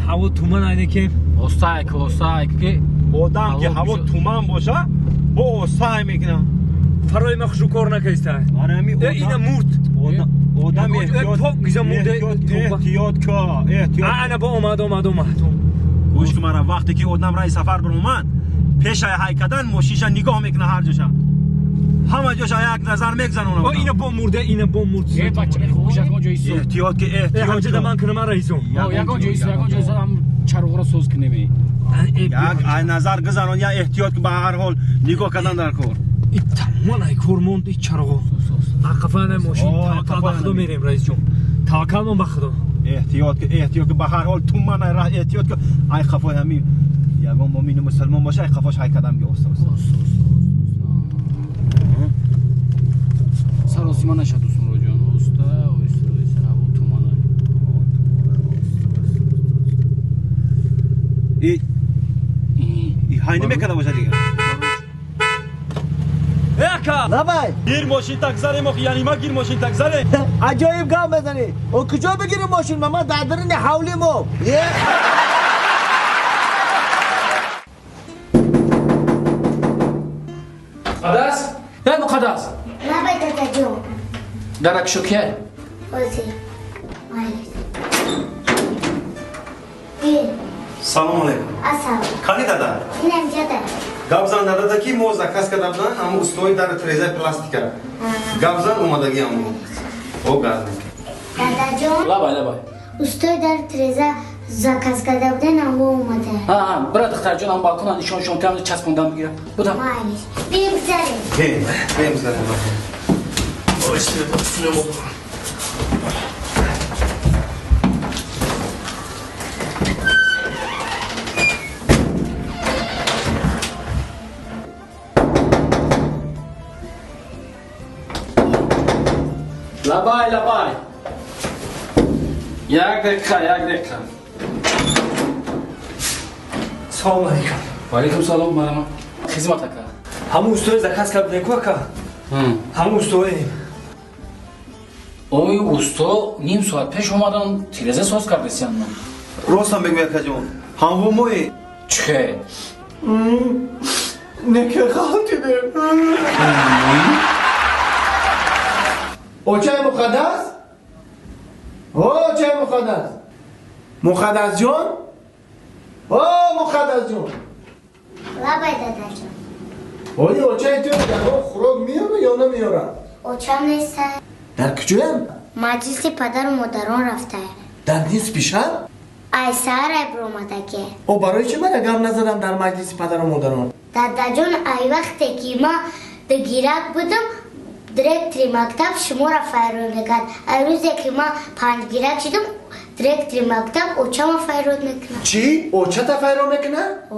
Ҳаво туман айне ки. Остай ки, остай ки. Одам ки ҳаво туман боша, бо остай мекунам. Фарои ма хушу кор накайста. Ина мурд. Одам эҳтиёт. Эҳтиёт ка, эҳтиёт. Ана бо омад, омад, омад. Гӯш кун мара, вақте ки одам раи сафар баромад, пешаи ҳай кардан мошинша нигоҳ мекунад ҳар ҷоша. Ҳама ҷоша як назар мегзанонад. О, ина бо мурда, ина бо мурд. Э, бача, хуш ягон ҷои су. Эҳтиёт ки, эҳтиёт. Ҳамҷа да ман кунам раисум. Ягон ҷои су, ягон ҷои су ҳам чароғро соз кунем. Як ай назар гузарон, я эҳтиёт ки ба ҳар ҳол нигоҳ кардан дар кор. И тамоман ай кор монд, и чароғо. Ақафа мошин, таваккал ба Худо мерем, раисҷон. Таваккал мон ба Худо. Эҳтиёт ки, эҳтиёт ки ба ҳар ҳол туман ай раҳ эҳтиёт ки ай қафои ҳамин ягон мумини мусулмон боша, ай қафош ҳай кадам ки оста оста. Саросима наша дӯстмуроҷон, оста, оста, оста, ҳаво туман. И ҳай намекарда боша дигар. Ака! Лабай! Гир мошин так зарем, охи, яъне ма гир мошин так зарем. Аҷоиб гап мезанӣ. О куҷо бигирим мошин? Ма дар даруни ҳавли мо. Муқаддас? Э, Муқаддас! Лабай, дадаҷон. Дарак шукия? Ҳозир. Салом алейкум. Ассалом. Кани дада? Инам ҷада. Гап зан дадата ки мо заказ карда будан, ҳамун устои дар трезаи пластика. Гап зан омадагӣ ҳамун. О газ. Дадаҷон. Лабай, лабай. Устои дар треза заказ карда будан, ҳамун омада. Ҳа, бира духтарҷон, ҳам балкона нишон шон там часпондан бигира. Будам. Майлиш. Бирем гузарем. Бем, бем гузарем. Оҳиста, оҳиста. Лабай, лабай. Як дақиқа, як дақиқа. Салом алейкум. Ва алейкум салом, марама. Хизмат ака. Ҳамун устои заказ карда будем ку ака? Ҳамун устоем. Ой, усто ним соат пеш омадан, тиреза соз кардесиян ман. Ростам бигӯ акаҷон. Ҳамву мои? Че? Неке ғалтидем. Очай Муқаддас? Очай Муқаддас? Муқаддас ҷон? О, Муқаддас ҷон! Лабай, дадаҷон. Ои очай ту ягон хӯрок меёра ё намеёра? Очам неста. Дар куҷоям? Маҷлиси падару модарон рафта. Дар нисфи шаб? Ай саҳар ай биромадагӣ. О барои чӣ мана гап назадам дар маҷлиси падару модарон? Дадаҷон, ай вақте ки ман дигирак будам, директори мактаб шуморо файрод мекард. Ай рӯзе ки ман панҷгирак шудам, директори мактаб очама файрод мекунад. Чӣ? Очата файрод мекунад? О.